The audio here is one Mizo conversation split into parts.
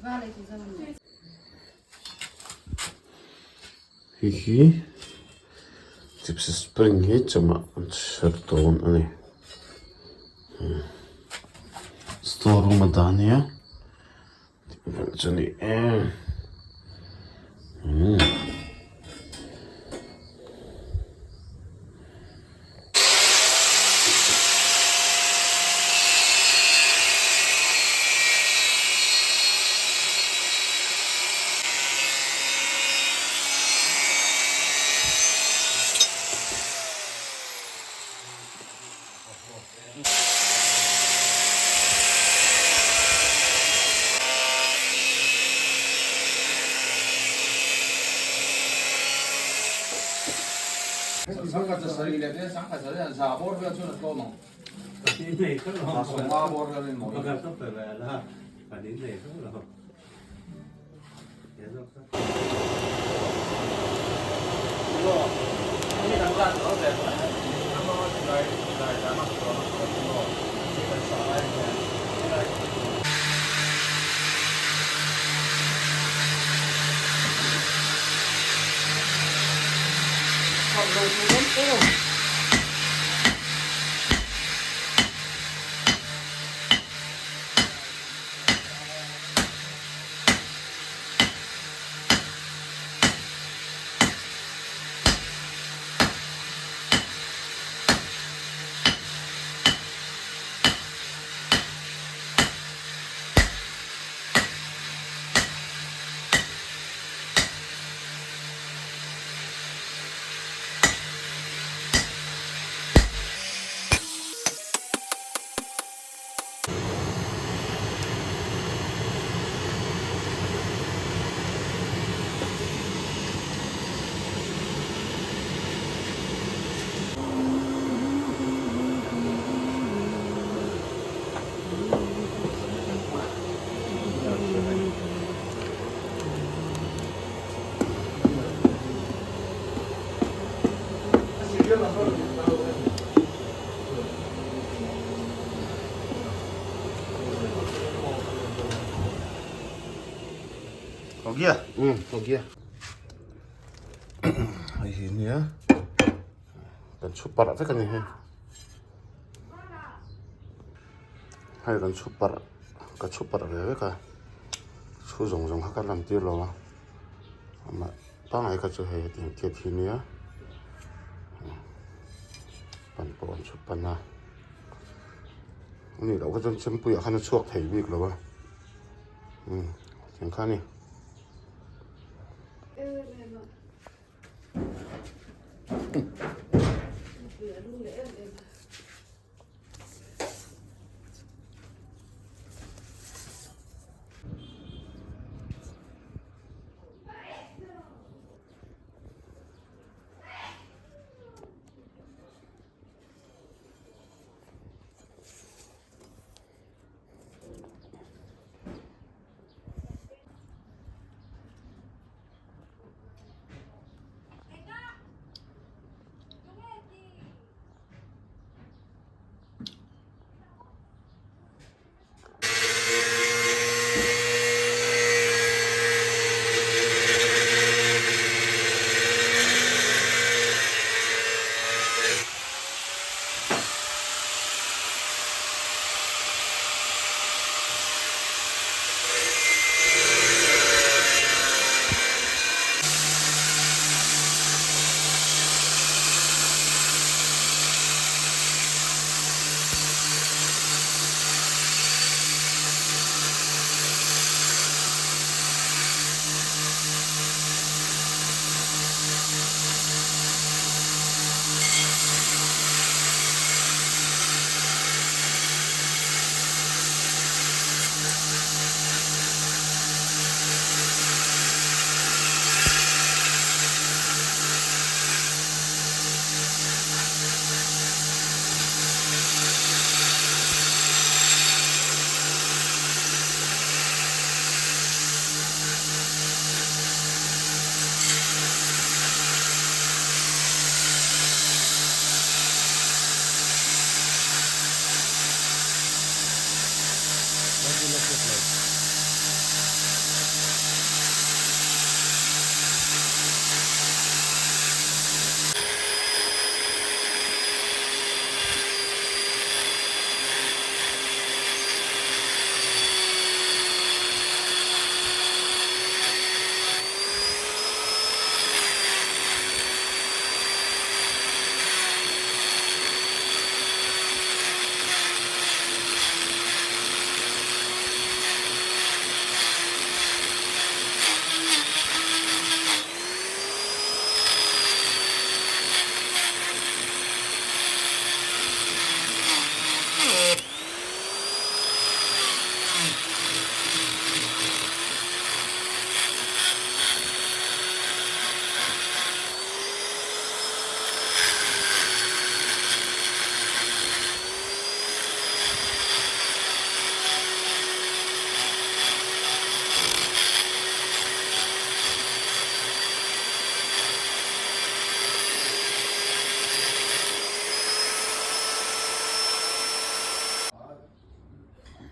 Hei hi gypsy spring hi chawmah an chher dawn a ni store room a dah a nia tih vel chu a ni em umm. Ho गया हो गया hei hi nia kan chhu parh vek a ni hei hei kan chhu parh ka chhu parh ve vek a chhu zawng zawng kha ka lan tir lo a amah pangngai kha chu hei hetiang tiat hi nia pan pawh an chhu pan a ani loh kha chuan chempuiah khan a chhuak thei bik lo a umm tiang kha a ni.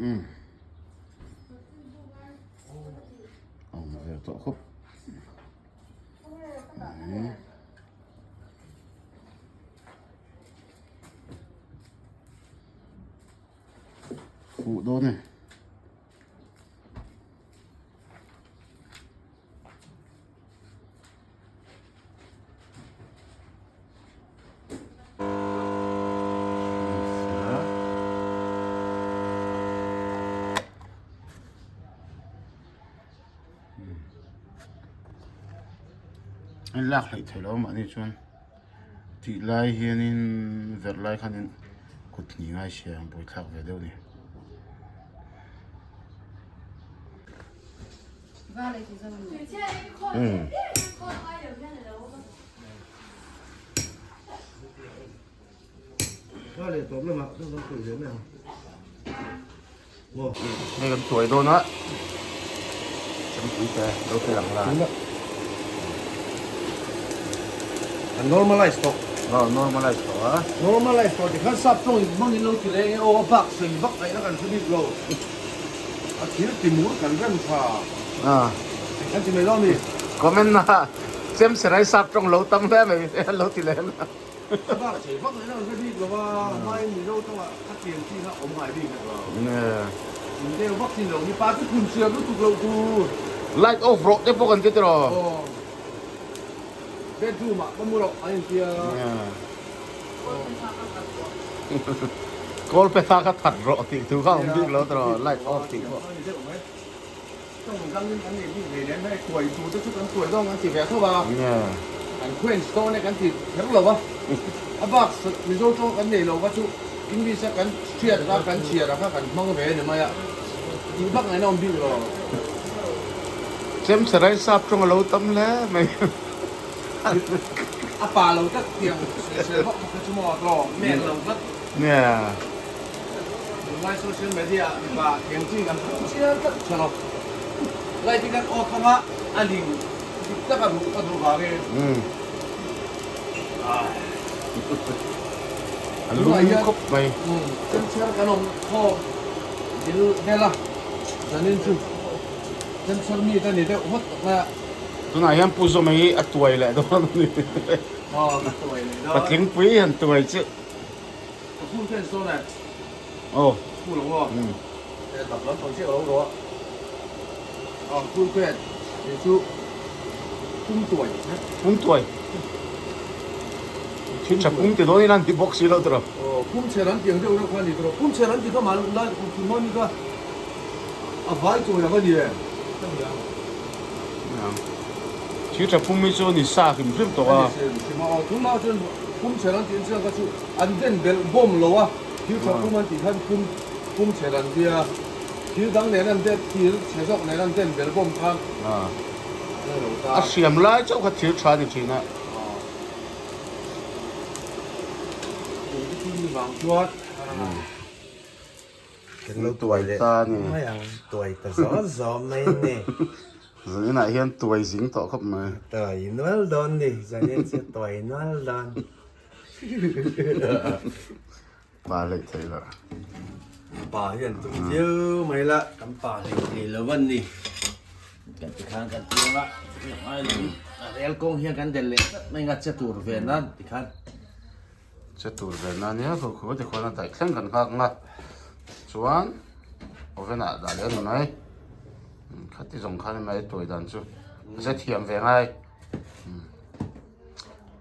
Umm a awm ve tawh khawp mai. Fuh dawn e. An lak hleih theih loh mahni chuan tih lai hianin verh lai khanin kut hnih ngai sia ang buaithlak ve deuh a ni. Hei kan tuai dawn a chempui te lo ti lang la a normalize tawh aw normalize tawh a normalize tawh tikhan sap tawng in hmang in lo ti leng e aw a bak sawi vak ngaihna kan hre bik lo a thil ti mur kan rem tha a kan ti mai lo mi comment na chem serai sap tawng lo tam hle mai lo ti leng A bak chei vak leh na hre bik lo a, hmain Mizo tawngah ka pian chi kha awm ngai bik hek lo. In deuh vak thin lo, mipa chu phun siam lutuk loh tur. Light off rawh te pawh kan ti tiraw? Aw. Bedroom ah ka mu loh an intia. Kawl pe tha kha that rawh tih thu kha awm bik lo tiraw? Light off tih pawh. Tawng dangin kan nei bik ve nen hei tuai tur te chu kan tuai dawn kan ti ve tho a, kan quench dawn e kan ti kher lo a, a bak Mizo tawng kan nei lo kha chu English a kan hriat a kan chhiar a kha kan hmang ve a ni mai a, tih vak ngaihna awm bik lo. Chem sarai sap tawng a lo tam hle mai. A pa lo tlat tiang sawisel vak vak kha chu maw a tawng men lo tlat. Nia. Tunlai social media ah mipa eng chi kan hmu chial tlat tha lo. Light hi kan off anga a ling dik tak a ruh ka duh vangin. A lum khawp mai. Chemchher kan awm khawm dil vel a, zanin chu chemchher mi ka ni deuh hawt tak mai a. Tunah hian Pu Zawma hi a tuai leh dawn a ni. Aw ka tuai leh dawn. Patlingpui han tuai chu. Ka phun fence dawn e. Aw. Phul ang aw. E dap lam pang chiah ka lo rawh a. Aw phul fence hei chu pum tuai. Pum tuai. Thil tha pum ti dawn in an ti bawk si lo tiraw. Aw pum chher an ti ang deuh reuh kha a ni tiraw. Pum chher an ti kha mah lai kum hma ni kha a vai tuai ang a ni e. Ka ni ang. Thil tha pum hi chu ni sa hrim hrim tawh a. A ni sa hrim hrim a. Aw tunah chuan pum chher an tih ang chiang kha chu An den belh bawm lo a, thil tha pum an tih khan pum pum chhe ran tia, thil dang nen an den thil chhe zawk nen an den belh bawm khan an lo ta. A hriam lai chauh kha thil tha a ni thin a. Kum te chu mi vang chuan. Kan lo tuai ta a ni. Mai ang, tuai ta zawt zawt mai a ni. Zaninah hian tuai zing tawh khawp mai. Tuai nual dawn ni, zanin chu tuai nual dawn. Pa hleih theih loh. Pa hian tum viau mai la, kan pa hleih thei lo a ni. Kan tikhan kan tiang a, ngai lo in a rel kawng hian kan del leh tlat mai nga che tur ve nan tikhan. Che tur ve nan nia khaw khaw tikhuan a daih thleng kan nghak nga chuan oven ah dah leh a ni mai. Khati zawng khan a ni mai tuai dan chu a che thiam ve ngai.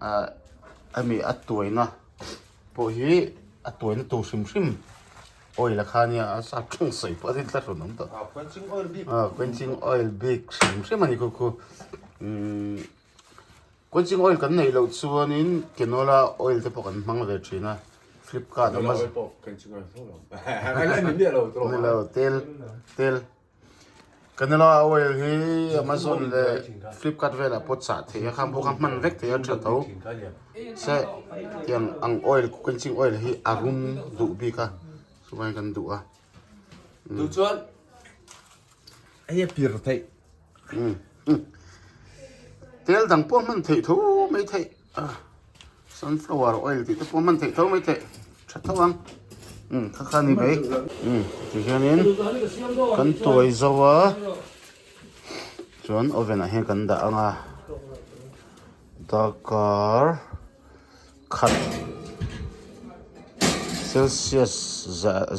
ah hemi a tuaina pawh hi a tuaina tur hrim hrim oil a kha ania a sap thleng sawi pawh a tla hlun awm tawh ah quenching oil bik ah quenching oil bik hrim hrim a ni khu khu umm quenching oil kan neih loh chuanin canola oil te pawh kan hmang ve thin a flipkart canola oil pawh quenching oil tho lo ni lo tel tel. Canola oil hi Amazon leh Flipkart velah pawh chah theih a khang pawh kha hman vek theih a tha tho se tiang ang oil quenching oil hi a rum duh bik a chuvangin kan duh a. Duh chuan hei a pir theih. Tel dang pawh hman theih tho mai theih a sunflower oil tih te pawh hman theih tho mai theih tha tho ang. Umm kha kha ni mai. Umm tihianin kan tuai zo a chuan oven ah hian kan dah ang a darkar khat celsius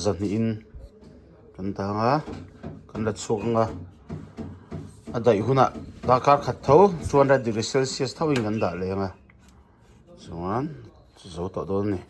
zahnih in kan dah ang a kan la chhuak ang a a daih hunah darkar khat tho 200 degree celsius tho in kan dah leh ang a chuan zo tawh dawn a ni.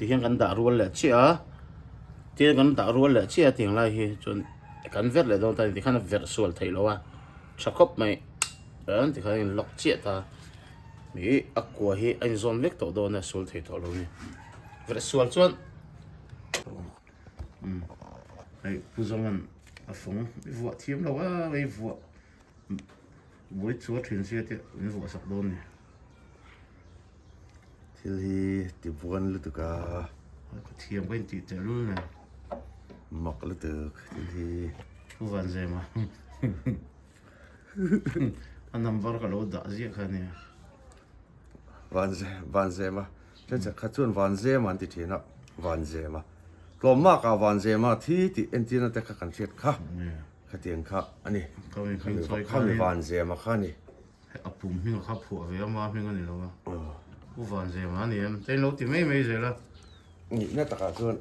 Tihian kan dah rual leh chiah a tihian kan dah rual leh chiah a tiang lai hi chuan kan verh leh dawn ta ni tikhan a verh sual theih loh a tha khawp mai chuan tikhan a in lock chiah ta ih a kua hi a inzawn vek tawh dawn a sual thei tawh lo a ni verh sual chuan umm hei pu zawng a fawng i vuah thiam lo a i vuah buai chuar thin sia te min vuah sak dawn a ni. Thil hi ti buan lutuk a. Ka thiam ka intih teh lul nen. Mak lutuk thil hi. Thu van zem a. A number ka lo dah ziah kha nia. Van van zem a. Then kha chuan van zem an ti thin a. Van zem a. Tlawm mak ah van zem a thi tih entirna te kha kan hriat kha. Khatiang kha a ni. Khami van zem a kha a ni. A pum hming a kha phuah ve a, ma hming a ni lo a. U van zem a ni em? Tain lo ti mai mai zel a. Nihna takah chuan.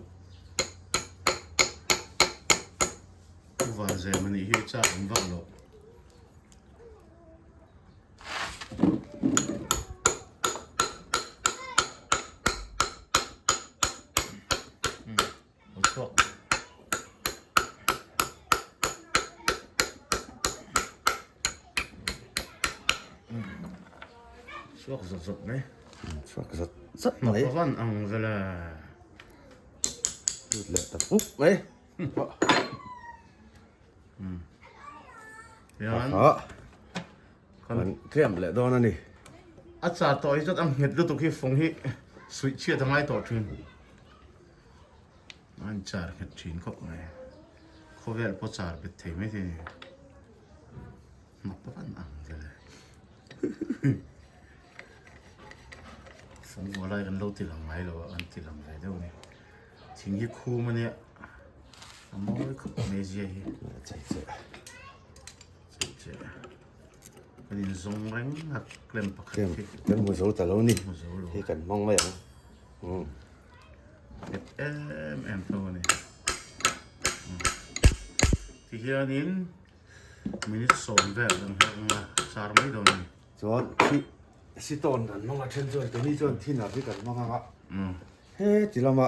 U van zem a nih hi chak awm vak loh. Chhuak zawt zawt mai. Chhuak zawt zawt mai. Hnawk van ang vela. Lut leh ta pup mai. Hian. Kan tlem leh dawn a ni. A cha tawh hi chuan a nghet lutuk hi fawng hi suih chhiat a ngai tawh thin. A in char nghet thin khawp mai. Khawvel pawh char bet thei mai thei a ni. Hnap a van ang vele. Fawng vua lai kan lo ti lang ngai lo a, kan ti lang ve deuh a ni. Thing hi khum a nia, a mawi khawp mai zia hi. Chei che. Chei che. Kan in zawng reng a clamp pakhat hi. Kan hmu zo ta lo ni. Hmu zo lo. Hei kan hmang mai ang. Nghet em em tho a ni. Tihianin minute sawm vel kan nghak ang a, char mai dawn a ni. Chuan khi sitawn kan hmang a then chuan keini chuan thinner hi kan hmang ang a, heti lama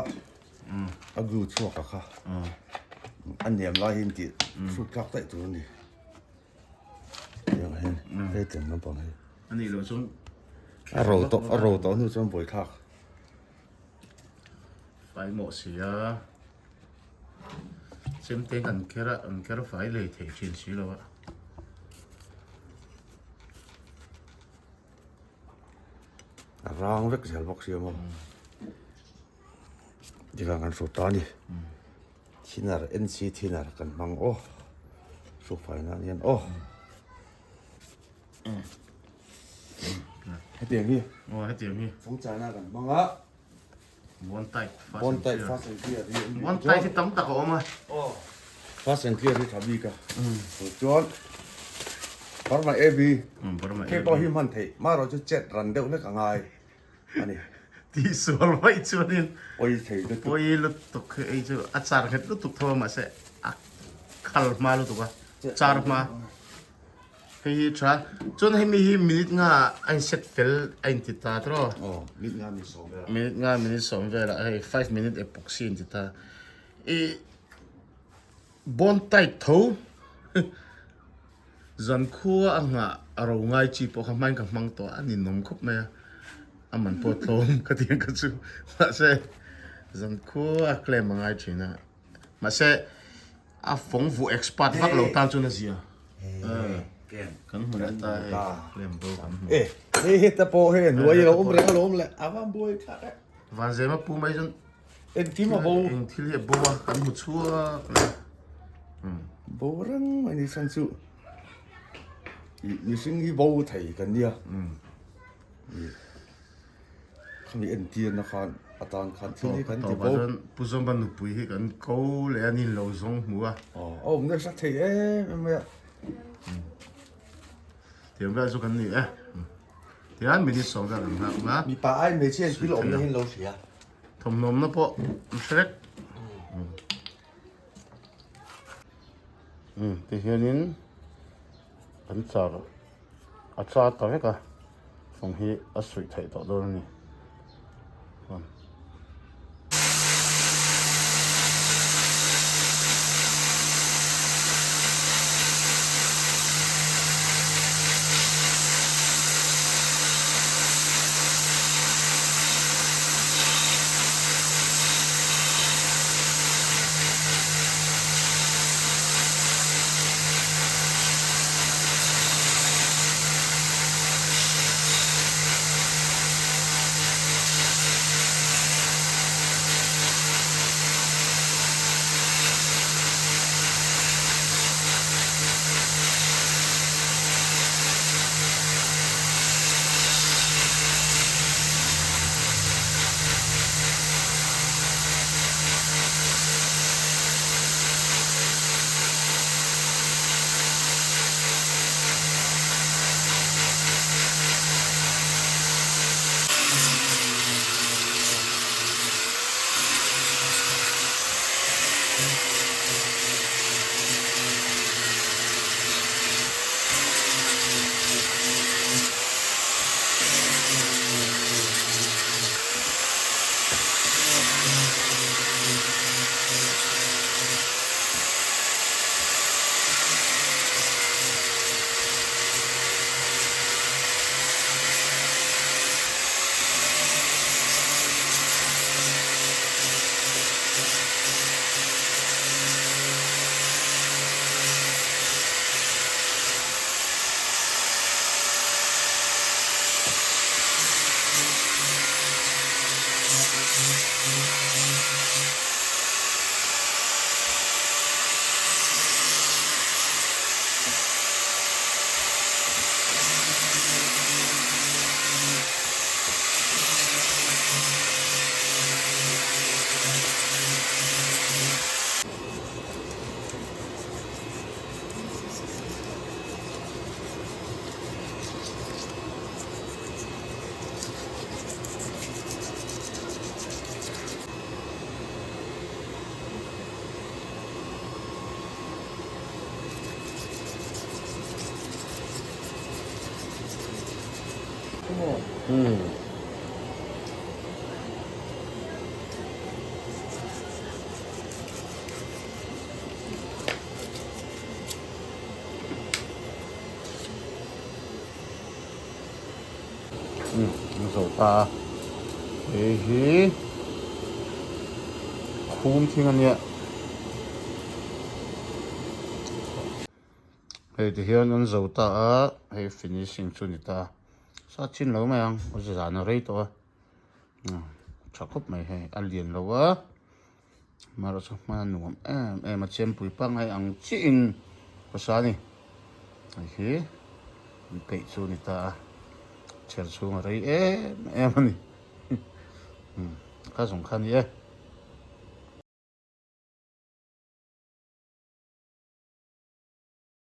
a glue chhuak a kha a niam lai hi intih hrut tlak daih tur a ni. Tiang hian hetiang lampang hi. A nih loh chuan a ro tawh a ro tawh hnu chuan buaithlak. Fai mawh si a, chemte kan kher a, an kher fai lei thei thin si lo a. A rang vek zel bawk sia maw. Tikhan kan hruat ta a ni. Thinner NC thinner kan hmang aw. Hruk fai nan hian aw. Hetiang hi. Aw hetiang hi. Fawng chana kan hmang a. Bond tight fast Bond tight fast and clear hi. Bond tight hi tam tak a awm a. Aw. Fast and clear hi tha bik a. Chuan Burma AB. Burma AB. Hei pawh hi hman theih. Marawh chu chet ran deuh hlek a ngai a ni. Tih sual vaih chuanin Pawi thei lutuk. Pawi lutuk hi ei chu a char nghet lutuk tho a mahse a khal hma lutuk a. Char hma. Hei hi tha. Chuan hemi hi minute nga a in set fel a in ti ta tawh. Aw, minute nga minute sawm velah. Minute nga minute sawm velah hei five minute epoxy in ti ta. I bond tight tho zan khua a nghah a ro ngai chi pawh kha hmain ka hmang tawh a, a ninawm khawp mai a. A man pawh tlawm ka ti ang ka chu. Mahse zan khua a claim a ngai thin a. Mahse A fawng vuah expert vak lo tan chuan a zia. Kan hmu leh ta hei claim bo kan hmu. E hei heta pawh hei hnuai a awm reng alawm le a van buai thlak e. Vanzema pu mai chuan engkim a bo. Eng thil hi a bo a kan hmu chhuak le. Bo reng mai ni chhan chu mihring hi bo thei kan nia. Khami entirna khan atan khan thil hi kan ti bo. Chuan Pu Zawmba nupui hi kan ko leh a nin lo zawng hmu a. Aw a awm nasa thei em em mai a. Tiang vel chu kan ni e. Tiang minute sawm vel an nghak na. Mipa ai hmeichhia in thil awmna hi an lo hria. Thawmhnawmna pawh an hre vek. Tihianin kan char a char ta vek a. Fawng hi a suih theih tawh dawn a ni. Umm. Umm an zo ta a, hei hi khum thing a nia. Hei ti hian an zo ta a, hei finishing chu a ni ta a, sa chin lo mai ang awze zan a rei tawh a, tha khawp mai hei a lian lo a, amaherawhchu chu hman a nuam em em a chempui pangngai ang chiah in ka sa a ni, hei hi an peih chu a ni ta a, chher chhung a rei em em a ni, kha zawng kha a ni e.